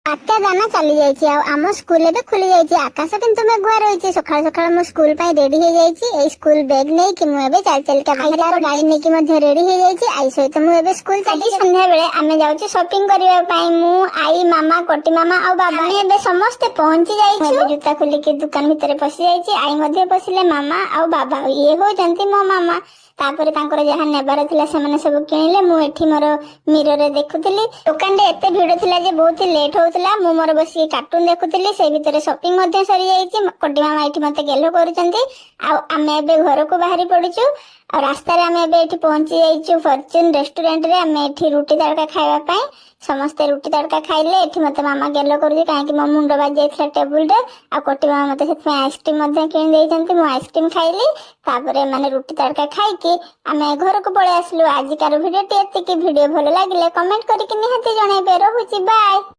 ବାତ୍ୟା ଦାନା ଚାଲି ଯାଇଛି ଆଉ ଆମ ସ୍କୁଲ ଏବେ ଖୋଲି ଯାଇଛି। ଆକାଶ କିନ୍ତୁ ମେଘୁଆ ରହିଛି। ସକାଳୁ ସକାଳୁ ମୁଁ ସ୍କୁଲ ପାଇଁ ରେଡି ହେଇଯାଇଛି। ଏଇ ସ୍କୁଲ ବ୍ୟାଗ ନେଇକି ମୁଁ ଏବେ ଚାଲି ଚାଲିକା ବାହାରି, ତାର ଗାଡି ନେଇକି ମଧ୍ୟ ରେଡି ହେଇଯାଇଛି। I ସହିତ ମୁଁ ଏବେ ସ୍କୁଲ। ଆଜି ସନ୍ଧ୍ୟା ବେଳେ ଆମେ ଯାଉଛୁ ସପିଂ କରିବା ପାଇଁ, ମୁଁ, ଆଈ, ମାମା, କଟି ମାମା ଆଉ ବାବା। ଆମେ ଏବେ ସମସ୍ତେ ପହଞ୍ଚି ଯାଇଛୁ। ଏବେ ଜୁତା ଖୋଲିକି ଦୋକାନ ଭିତରେ ପଶି ଯାଇଛି। ଆଈ ମଧ୍ୟ ପଶିଲେ, ମାମା ଆଉ ବାବା। ଇଏ ହଉଛନ୍ତି ମୋ ମାମା। ତାପରେ ତାଙ୍କର ଯାହା ନେବାର ଥିଲା, ସେମାନେ ସବୁ କିଣିଲେ। ମୁଁ ଏଠି ମୋର ମିରରରେ ଦେଖୁଥିଲି। ଦୋକାନରେ ଏତେ ଭିଡ ଥିଲା ଯେ ବହୁତ ଲେଟ୍ ହଉଥିଲା। ମୁଁ ମୋର ବସିକି କାର୍ଟୁନ ଦେଖୁଥିଲି। ସେଇ ଭିତରେ ସପିଂ ମଧ୍ୟ ସରିଯାଇଛି। କଟି ମାମା ଏଠି ମତେ ଗେଲ କରୁଛନ୍ତି ଆଉ ଆମେ ଏବେ ଘରକୁ ବାହାରି ପଡିଛୁ। ଆଉ ରାସ୍ତାରେ ଆମେ ଏବେ ଏଠି ପହଞ୍ଚି ଯାଇଛୁ ଫର୍ଚୁନ ରେଷ୍ଟୁରାଣ୍ଟରେ। ଆମେ ଏଠି ରୁଟି ତଡ଼କା ଖାଇବା ପାଇଁ। ସମସ୍ତେ ରୁଟି ତଡ଼କା ଖାଇଲେ। ଏଠି ମତେ ମାମା ଗେଲ କରୁଛି, କାହିଁକି ମୋ ମୁଣ୍ଡ ବାଜି ଯାଇଥିଲା ଟେବୁଲରେ। ଆଉ କଟି ମାମା ମତେ ସେଥିପାଇଁ ଆଇସ୍କ୍ରିମ ମଧ୍ୟ କିଣି ଦେଇଛନ୍ତି। ମୁଁ ଆଇସ୍କ୍ରିମ ଖାଇଲି। ତାପରେ ମାନେ ରୁଟି ତଡ଼କା ଖାଇକି ଆମେ ଘରକୁ ପଳେଇ ଆସିଲୁ। ଆଜିକାର ଭିଡିଓଟି ଏତିକି। ଭିଡିଓ ଭଲ ଲାଗିଲେ କମେଣ୍ଟ କରିକି ନିହାତି ଜଣେଇବେ। ରହୁଛି, ବାଏ।